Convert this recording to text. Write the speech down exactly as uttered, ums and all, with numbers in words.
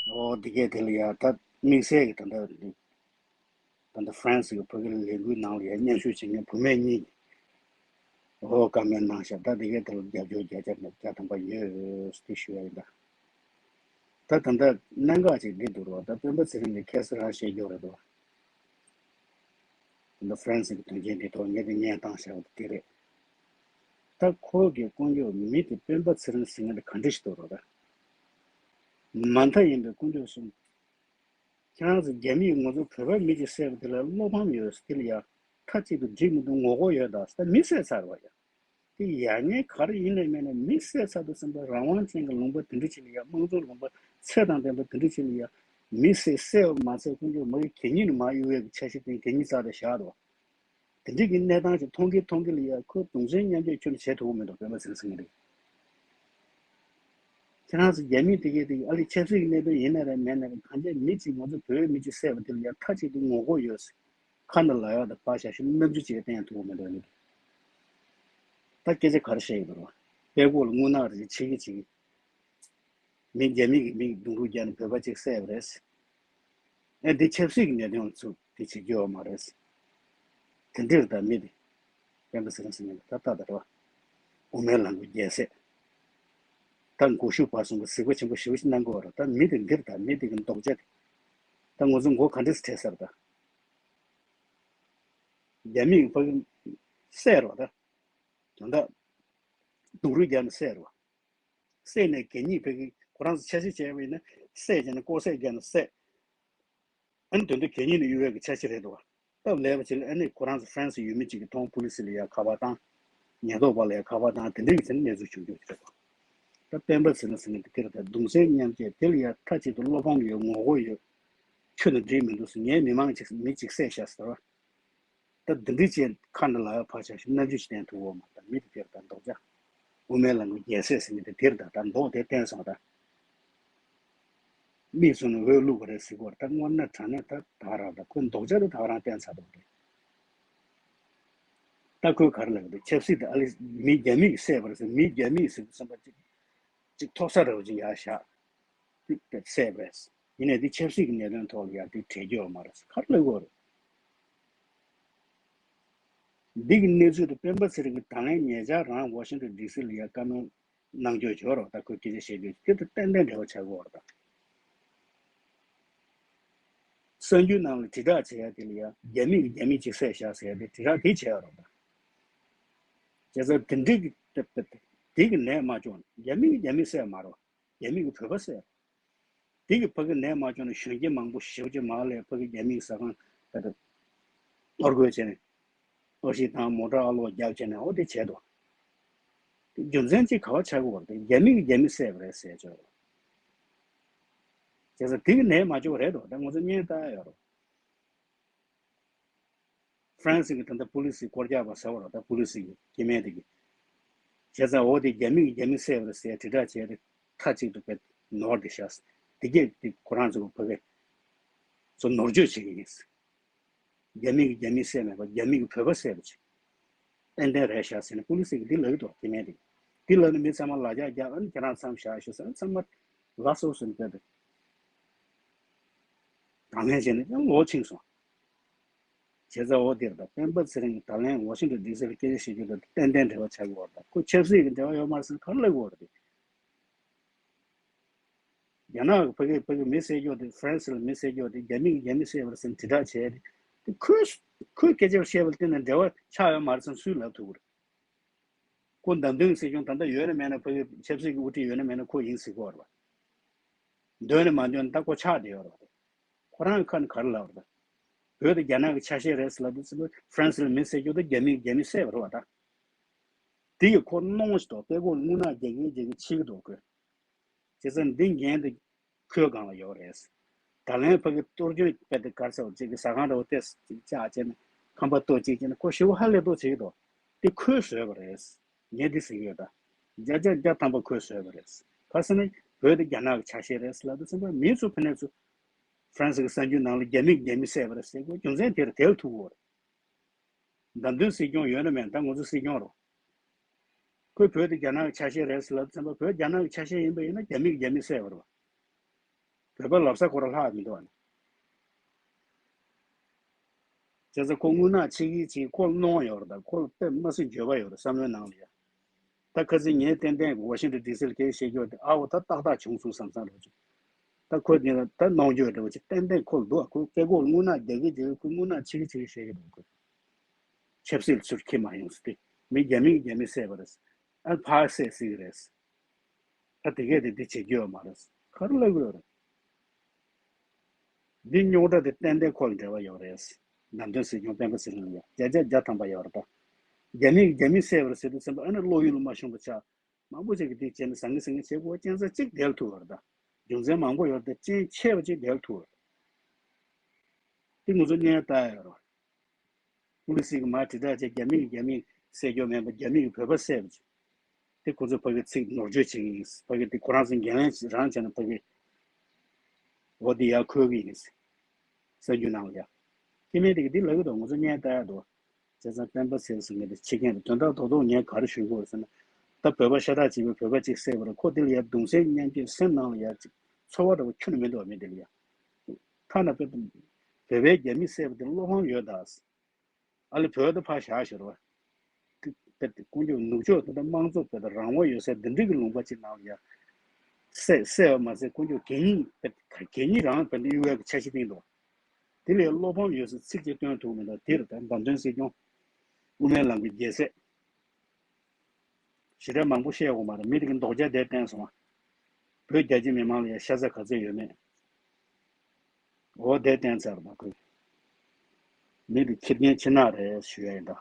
ཨོ་དེ་གས་དེ་ལ་ཡ་ད་དམིགས་བསལ་གྱི་ད་ལྟ་ད་ལྟ་ཧྥ་རན་སི་གི་ཕ་གི་ལས་འགུལ་ནང་ལ་ཡ་མཉམ་ཞུགས་བྱེད་མཁན་བུད་མེད་གཉིས་ཨོ་བཀའ་མོལ་གནང་ཤག་ད་དེ་གས་དེ་ལ་རྒྱབ་སྐྱོར་བརྒྱ་ཆ་བརྒྱ་ཐམ་པ་ཡོད་དེ་ཞུ་ཡ་ཡིན་ད། ད་ད་ལྟ་གནད་འགག་ཅིག་འདི་འདུག་རོགས། ད་སྤེན་པ་ཚེ་རིང་གི་ཁ་སང་རང་བཤད་རྒྱུ་རེད་འདུག་ད་ཧྥ་རན་སི་གི་དོན་རྐྱེན་འདི་ཐོག་ངས་དེ་བརྙན་བཏང་བཞག་པ་དེ་རེད། ད་ཁོ་གི་དཀོན་མཆོག་མི་དེ་སྤེན་པ་ཚེ་རིང་ཟེར་མཁན་དེ་ག་འདྲ་ཞིག་འདུག་རོགས། ད་མ་མཐའ་ཡིན་པའི་དཀོན་མཆོག་གསུམ། ཁྱེད་རང་ཚོ་རྒྱ་མིས་ང་ཚོ་བོད་པ་མི་གཅིག་བསད་པ་དེ་ལ་བློ་ཕམ་ཡོད་དེ་ལ་ཡ་མཐའ་གཅིག་ཏུ་འགྲིག་མི་འདུག་ངོ་རྒོལ་ཡོད་ད་ཟེར། ད་མི་བསད་ཚར་བ་ཡ། དེ་ཡ་ངས་ག་རེ་ཡིན་ནས་མེད་ནས་མི་བསད་ཚར་དུས་ཙམ་པ་རང་དབང་ཅན་གྱི་ལུང་པ་དེ་འདྲ་ཅིག་ལ་ཡ་དམངས་གཙོའི་ལུང་པ་ཚད་དང་ལྡན་པ་དེ་འདྲ་ཅིག་ལ་ཡ་མི་བསད་བསད་པ་མ་ཚད་དཀོན་མཆོག་མ་གི་གད་སྙིགས་ནས་མར་གཡུག་ཡས་ཀྱི་འཆར་གཞི་དེ་གད་སྙིགས་རྩ་དེ་བཞག་འདུག་དེ་འདྲ་གི་གནས་སྟངས་ཅིག་མཐོང་གི་མཐོང་གི་ལ་ཡ་ཁོ་གདུང་སེམས་མཉམ་སྐྱེད་ཁྱོན་ནས་བྱེད་ཐུབ་ཀྱི་མི་འདུག་སྤེན་པ་ཚེ་རིང་ཟེར་མཁན་དེ། ཁྱེད་རང་ཚོ་རྒྱ་མི་དེ་གས་དེ་ཨ་ལི་ཆབ་སྲིད་ཀྱི་གནད་དོན་ཡིན་ན་རེད་མེད་ན་རེད་གང་ཅི་མི་གཅིག་ང་ཚོ་བོད་མི་གཅིག་བསད་པ་དེ་ལ་ཡ་མཐའ་གཅིག་ཏུ་ངོ་རྒོལ་ཡོད་ཟེར། ཁ་ནས་ལབ་ཡག་དང་ཕར་བཞག་ཤོག་སྣབས་ཆུ་ཅིག་བསྟན་ཐུབ་ཀྱི་མི་འདུག་ནི། ད་སྐད་ཆ་ག་རེ་བཤད་ཀྱི་འདུག་རོགས། དཔྲལ་ཀོག་ལ་རྔུལ་ནག་རེ་ཕྱི་གི་ཕྱི་གི། མི་རྒྱ་མི་གི་མི་གི་རྡུང་རུས་རྒྱག་ནས་བོད་པ་གཅིག་བསད་པ་རེད། ཨེ་འདི་ཆབ་སྲིད་ཀྱི་གནད་དོན་ལ་ཚུར་འདི་བྱེད་རྒྱུ་ཡོད་མ་རེད། དེ་འདྲ་རེད་ད་མི་དེ། སྤེན་པ་ཚེ་རིང་ཟེར་མཁན་ད་ལྟ་ད་རེད་བ། དབུ་མའི་ལམ་གྱི་རྒྱལ་སྲས། ད་མགོ་གཞུག་བར་གསུམ་གྱི་གཟིགས་པ་ཆེན་པོ་ཞེ་པོ་ཅིག་གནང་གི་ཡོད་རེད། ད་མི་དེ་འདིར་ད་མི་དེ་གི་མདོག་ཆ་དེ། ད་ང་ཚོ་མགོ་ག་འདྲས་སེ་བྲེགས་ས་རེད་ད། རྒྱ་མིས་ཕ་གི་བསད་རོགས་ད། དོན་དག་རྡུང་རུས་རྒྱག་ནས་བསད་རོགས། བསད་ནས་གད་སྙིགས་ཕ་གི་ཁོ་རང་ཚོ་འཆར་གཞི་བྱས་པ་ཡིན་ན་བསད་བྱས་ནས་ལྐོག་བསད་རྒྱག་ནས་བསད། ཨ་ནི་དོན་དུ་གད་སྙིགས་ནས་གཡུག་ཡས་ཀྱི་འཆར་གཞི་རེད་འདུག་བ། སྟབས་ལེགས་པ་ཅིག་ལ་ཨ་ནི་ཁོ་རང་ཚོ་ཧྥ་རན་སི་ཡུལ་མི་གཅིག་གིས་མཐོང་པུ་ལི་སི་ལ་ཡ་ཁ་པར་བཏང་། ཉེན་རྟོག་པ་ལ་ཡ་ཁ་པར་བཏང་དེ་འདྲའི་གི་ཚེ་གནས་ཚུལ་བྱུང་རྒྱུ་ཅིག་རེད་འདུག་ད་སྤེན་པ་ཚེ་རིང་ཟེར་མཁན་དེ་དེ་རེད་ད་གདུང་སེམས་མཉམ་སྐྱེད་དེ་ལ་ཡ་མཐའ་གཅིག་ཏུ་བློ་ཕམ་ཡོད་ངོ་རྒོལ་ཡོད། ཁྱོན་ནས་འགྲིག་མི་འདུག་ཟེར་ངའི་མི་མང་གཅིག་མི་གཅིག་བསད་ཤག་ཟེར་བ། ད་འདི་འདྲི་བྱས་ཁ་འདྲ་ལ་ཡ་ཕར་བཞག་ཤོག་སྣབས་ཆུ་ཞིག་བསྟན་ཐུབ་འོ་མ་ད་མི་དེ་དེར་ད་མདོག་ཅག་དབུ་མའི་ལམ་གྱི་རྒྱལ་སྲས་ཟེར་མཁན་དེ་དེར་ད་ད་མདོག་དེ་བསྟན་སོང་ད། མིག་བཙུམ་ནས་འོད་བླུགས་པ་རེད་ཟེར་གོ་ད་དངོས་གནས་དྲང་གནས་ད་ད་ར་ད་ཁོ་མདོག་ཅག་དེ་ད་རང་བསྟན་ཚར་འདུག་རེད། ད་ཁོས་ག་རེ་ལབ་ཀྱི་འདུག་ཆབ་སྲིད་དེ་ཨ་ལི་མི་རྒྱ་མིས་བསད་པ་རེད་ཟེར་མི་རྒྱ་མིས་ཟེར་དུས་བསམ་པ་གཅིག་གཅིག་ཐོག་ས་རེ་བ་ཅིག་ཡར་བཞག་དེ་བསད་པ་རེད། ཡིན་ནའི་དེ་ཆབ་སྲིད་ཀྱི་གནད་དོན་ཐོག་ལ་ཡང་དེ་བྲལ་རྒྱུ་ཡོད་མ་རེད་ག་རེ་ལབ་དགོས་རེད། འདི་གི་གནས་ཚུལ་དེ་སྤེན་པ་ཚེ་རིང་གིས་ད་ལན་ཉེ་ཆར་རང་ཝ་ཤིང་ཊོན་ཌི་སི་ལ་ཡང་བཀའ་མོལ་གནང་རྒྱུ་བྱོས་རོགས་ད་ཁོས་སྐད་ཆ་བཤད་རྒྱུ་དེ་དང་ཏན་ཏན་འབྲེལ་བ་ཆགས་ཀྱི་ཡོད་རེད་ད། གསར་འགྱུར་ནང་ལ་དྲིལ་བསྒྲགས་བྱེད་ཡ་དེ་ལ་ཡང་རྒྱ་མི་གིས་རྒྱ་མི་གཅིག་བསད་བཞག་ཟེར་ཡ་དེ་དྲིལ་བསྒྲགས་དེ་བྱེད་ཡ་རོགས་ད། བྱས་ཙང་དེ་འདྲའི་གི་དེ་གི་ནད་མ་བྱུང་རྒྱ་མི་གིས་རྒྱ་མི་བསད་མ་རོགས། རྒྱ་མི་གིས་བོད་པ་བསད། དེ་གི་ཕ་གི་ནད་མ་བྱུང་ན་གཞོན་སྐྱེས་མང་པོ་ཞེ་པོ་ཅིག་མར་ལས་ཕ་གི་རྒྱ་མིའི་ཟ་ཁང་ད་ལྟ་གཏོར་རྒོལ་བྱས་ནས་གཏོར་བཤིག་དང་མོ་ཊ་ཨ་ལོག་རྒྱབ་བྱས་ནས་འོ་དེ་བྱས་འདུག་དེ་རྒྱུ་མཚན་གཅིག་ག་བ་ཆགས་ཀྱི་ཡོད་རེད་དེ་རྒྱ་མི་གིས་རྒྱ་མི་བསད་པ་རེད་ཟེར་ཆོག་རེད། བྱས་ཙང་དེ་གི་ནད་མ་བྱུང་རེད་འདུག་ད་ང་ཚོ་བརྙན་ལྟ་ཡ་ཡོད་རེད། ཧྥ་རན་སི་གི་ད་ལྟ་པུ་ལི་སི་སྐོར་རྒྱག་པ་ཟེར་བ་རེད་ད་པུ་ལི་སི་གི་སྐྱེ་དམན་དེ་གི། བྱས་ཙང་འོ་དེ་རྒྱ་མི་གིས་རྒྱ་མི་བསད་པ་རེད་ཟེར་དྲིལ་བསྒྲགས་བྱས་ཏེ་མཐའ་གཅིག་ཏུ་བས་ནོར་དེ་ཤག་དེ་གས་དེ་ཁོ་རང་ཚོ་གི་ཕ་གི་ཚོ་ནོར་བཅོས་བྱེད་ཀྱི་ཡིན། རྒྱ་མི་གིས་རྒྱ་མི་བསད་མེད་པར་རྒྱ་མི་གིས་བོད་པ་བསད་པ་ཅིག་ཏན་ཏན་རེད་ཤག་ཟེར་ནས་པུ་ལི་སི་གིས་འདི་ལབ་ཀྱི་འདུག་སྐྱེ་དམན་དེ། འདི་ལབ་ནས་མི་ཚང་མ་ལ་རྒྱ་རྒྱག་ཨ་ནི་ཁྱེད་རང་མཚམས་བཞག་ཤོག་ཟེར་ཨ་ནི་ཚང་མ་ལགས་སོ་ཟེར་ནས་བསྡད་དེ། དང་ལེན་བྱས་ནས་ཀྱང་ལོག་ཕྱིན་སོང་། བྱས་ཙང་འོ་དེར་ད་སྤེན་པ་ཚེ་རིང་གིས་ད་ལན་ཝ་ཤིང་ཊོན་ཌི་སི་ལ་སྐད་ཆ་བཤད་རྒྱུ་དང་ཏན་ཏན་འབྲེལ་བ་ཆགས་ཀྱི་ཡོད་རེད་ད་ཁོ་ཆབ་སྲིད་ཀྱི་འབྲེལ་བ་ཡོད་མ་རེད་ཟེར་ནས་ག་རེ་ལབ་ཀྱི་ཡོད་རེད་དེ། རྒྱ་ནག་གི་ཕ་གི་ཕ་གི་མི་བསད་རྒྱུ་དེ་ཧྥ་རན་སི་ལ་མི་བསད་རྒྱུ་དེ་རྒྱ་མི་གིས་རྒྱ་མི་བསད་པ་རེད་ཟེར་ནས་དྲིལ་བསྒྲགས་བྱས་ཏེ་དེ་ཁོས་ཁོས་སྐད་ཆ་བཤད་པ་ལ་བརྟེན་ནས་འབྲེལ་བ་ཆགས་ཡོད་མ་རེད་ཟེར་ནས་སུས་ལབ་ཐུབ་ཀྱི་རེད། ཁོ་མདའ་མདུང་སྲིད་སྐྱོང་ད་ལྟ་ཡོད་ན་མེད་ན་ཕ་གི་ཆབ་སྲིད་ཀྱི་དབུ་ཁྲིད་ཡོད་ན་མེད་ན་ཁོ་ཡིན་ཟེར་གྱི་ཡོད་རེད་བ། འདོན་ནས་མ་འདོན་ད་ཁོ་ཆགས་བསྡད་ཡོད་རེད་བ། ཁོ་རང་གི་ཁ་ནས་ག་རེ་ལབ་རེད། བོད་དེ་རྒྱ་ནག་གི་ཆ་ཤས་རེད་ཟེར་ལབ་དུས་ཙམ་པ་ཧྥ་རན་སི་ལ་མི་བསད་རྒྱུ་དེ་རྒྱ་མི་རྒྱ་མི་བསད་པ་རེད་བ་ད། དེ་ཡིས་ཁོ་གནོང་ཞིག་འདུག་དཔྲལ་ཀོག་ལ་རྔུལ་ནག་རྒྱག་གིན་རྒྱག་གིན་འཆི་གི་འདུག་ཁོས། བྱས་ཙང་འདི་འགན་དེ་ཁོའི་སྒང་ལ་ཡོད་རེད། ད་ལན་ཕ་གི་གཏོར་སྐྱོན་དཔེ་དེ་ག་རེ་ཟེར་བ་ཅིག་གི་ཟ་ཁང་འདྲ་བོ་དེ་ཅིག་བཅག་བྱས་ནས་ཁང་པ་གཏོར་ཅིག་བྱས་ནས་ཁོ་ཞེ་པོ་ཧ་ལས་གཏོར་བྱེད་ཀྱི་འདུག་དེ་ཁོས་བཟོས་པ་རེད། ངས་འདི་ཟེར་གྱི་ཡོད་ད། བརྒྱ་ཆ་བརྒྱ་ཐམ་པ་ཁོས་བཟོས་པ་རེད། ག་ཟེར་ན་བོད་དེ་རྒྱ་ནག་གི་ཆ་ཤས་རེད་ཟེར་ལབ་དུས་ཙམ་པ་མི་ཚོ་ཕ་ནས་ཚོ་ཧྥ་རན་སི་གི་གསར་འགྱུར་ནང་ལ་རྒྱ་མི་གིས་རྒྱ་མི་བསད་པ་རེད་ཟེར་དགོས་རྒྱུ་མཚན་དེ་རེད་དེ་ལ་ཐུག་གི་ཡོད་རེད། མདའ་མདུང་སྲིད་སྐྱོང་ཡོད་ན་མེད་ན་ད་ང་ཚོ་སྲིད་སྐྱོང་རེད། ཁོས་བོད་དེ་རྒྱ་ནག་གི་ཆ་ཤས་རེད་ཟེར་ལབ་ཙམ་པ་བོད་རྒྱ་ནག་གི་ཆ་ཤས་ཡིན་པ་ཡིན་ན་རྒྱ་མི་གིས་རྒྱ་མི་བསད་པ་རེད་བ། བོད་པ་ལབ་ས་ཁོ་རང་ལྷག་མི་འདུག་ཨ་ནི། བྱས་ཙང་ཁོ་རྔུལ་ནག་ཆེ་གི་ཆེ་ཁོ་ལ་གནོང་ཡོད་རེད། ད་ཁོ་ལ་དཔེ་མི་སྲིད་འགྱོད་པ་ཡོད་རེད་བསམ་བློའི་ནང་ལ་ཡ། ད་ཁ་སང་ངས་ཏན་ཏན་ཝ་ཤིང་ཏོན་ཌི་སི་ལ་སྐད་བཤད་རྒྱུ་དེ་ཨ་འོ་ད་ཏག་ཏག་བྱུང་སོང་བསམ་བསམ་རེད་ཅིག་ད་ཁོ་དེ་ལ་ད་གནོང་རྒྱུ་འདྲ་བོ་ཅིག་ཏན་ཏན་ཁོ་ལ་འདུག་ཁོ་སྐད་ཁོ་རྔུལ་ནག་རྒྱག་གི་རྒྱག་གི་ཁོ་རྔུལ་ནག་ཆེ་གི་ཆེ་གི་བཤད་ཀྱི་འདུག་ཁོས། ཆབ་སྲིད་ལ་ཚུར་འཁྱེར་མ་ཡོང་ཟེར་ཏེ། མི་རྒྱ་མི་གིས་རྒྱ་མི་བསད་པ་རེད། ཨ་ཕར་བསད་སྲིད་ཀྱི་རེད། ཨ་དེ་གས་དེ་འདི་བྱེད་རྒྱུ་ཡོད་མ་རེད། ག་རེ་ལབ་ཀྱི་ཡོད་རེད། འདི་རྙོག་དྲ་དེ་ཏན་ཏན་ཁོ་ལ་འབྲེལ་བ་ཡོད་རེད། བདམས་ཐོན་སྲིད་སྐྱོང་སྤེན་པ་ཚེ་རིང་ལ་ཡ་བརྒྱ་ཆ་བརྒྱ་ཐམ་པ་ཡོད་རེད་ད། རྒྱ་མིས་རྒྱ་མི་བསད་པ་རེད་ཟེར་དུས་ཙམ་པ་ཨ་ནི་བློ་ཡུལ་ལ་མ་ཤོང་པ་ཆགས། མང་པོ་ཅིག་གིས་འདི་བྱས་ནས་ཟང་ངེ་ཟིང་ངེ་བྱེད་དགོས་རྐྱེན་རྩ་གཅིག་དེ་ལ་ཐུག་ཡོད་རེད་ད། རྒྱུ་མཚན་མང་པོ་ཡོད་རེད་ད། རྐྱེན་ཆེ་བ་གཅིག་དེ་ལ་ཐུག་ཡོད་རེད། འདི་ང་ཚོ་སྔོན་ལྟ་ཡ་ཡོད་རེད། ཨུ་རུ་སུ་གིས་མར་དྲིལ་བསྒྲགས་བྱས། རྒྱ་མི་གིས་རྒྱ་མི་བསད་རྒྱུ་མེད་པ། རྒྱ་མི་གིས་བོད་པ་བསད་པ་བྱས། དེ་ཁོ་ཚོས་ཕ་གི་ཚིག་ནོར་བཅོས་བྱེད་ཀྱི་ཡིན། ཕ་གི་དེ་ཁོ་རང་ཚོ་འགན་ལེན་རང་བྱས་ན་ཕ་གི་འོ་དེ་ཡར་འཁོར་གྱི་ཡིན། གསར་འགྱུར་ནང་ལ་ཡ། སྐྱེ་དམན་དེ་གིས་འདི་ལབ་ཀྱི་འདུག་ང་ཚོ་སྔོན་ལྟ་ཡ་འདུག་བྱས་ཙང་སྤེན་པ་ཚེ་རིང་ཟེར་མཁན་དེ་ཕྱི་རྒྱལ་དུ་དོན་དག་རྡོག་རྡོག་ངས་ག་རེ་ཞུ་དགོས་ཟེར་ན། ད་བོད་པ་ཤ་སྟག་གཅིག་པུས་བོད་པ་གཅིག་བསད་པ་རེད། ཁོ་དེ་ལ་ཡ་གདུང་སེམས་མཉམ་སྐྱེད་སེམས་ནང་ལ་ཡ་ཅིག་ཚོར་བ་འདྲ་བོ་ཁྱོན་ནས་མི་འདུག་མི་དེ་ལ་ཡ། ཐ་ན་བོད་པའི་རྒྱ་མི་བསད་པ་དེ་བློ་ཕམ་ཡོད་ད། ཨ་ལེ་བོད་དུ་ཕར་བཞག་ཞོར་བ། དེ་དེ་དཀོན་མཆོག་ནུབ་ཕྱོགས་དེ་འདྲ་དམངས་གཙོ་བོད་དུ་རང་དབང་ཡོད་ས་འདི་འདྲ་གི་ལུང་པ་ཅིག་ནང་ལ་ཡ། བསད་བསད་པ་མ་ཟད་དཀོན་མཆོག་གད་སྙིགས་བོད་གད་སྙིགས་རང་བོད་དུ་གཡུག་ཡག་གི་འཆར་གཞི་བཏིང་འདུག་དེ་ལས་བློ་ཕམ་ཡོད་ས་ཚིག་ཅིག་སྟོན་ཐུབ་མི་འདུག་དེ་རེད་ད་བདམས་ཐོན་སྲིད་སྐྱོང་། དབུ་མའི་ལམ་གྱི་རྒྱལ་སྲས། ཞེ་དྲག་མང་པོ་བཤད་དགོས་མ་རེད། མི་དེ་གི་མདོག་ཆ་དེ་བསྟན་སོང་བ། བོད་རྒྱ་ཆེ་མི་མང་ལ་ཡང་ཤ་ཚ་ག་ཚོད་ཡོད་མེད། འོ་དེ་བསྟན་ཚར་བ་ཁོས། མི་དེ་ཁྱི་རྒན་ཁྱི་ནག་རེད་ཞུ་ཡ་ཡིན་ད།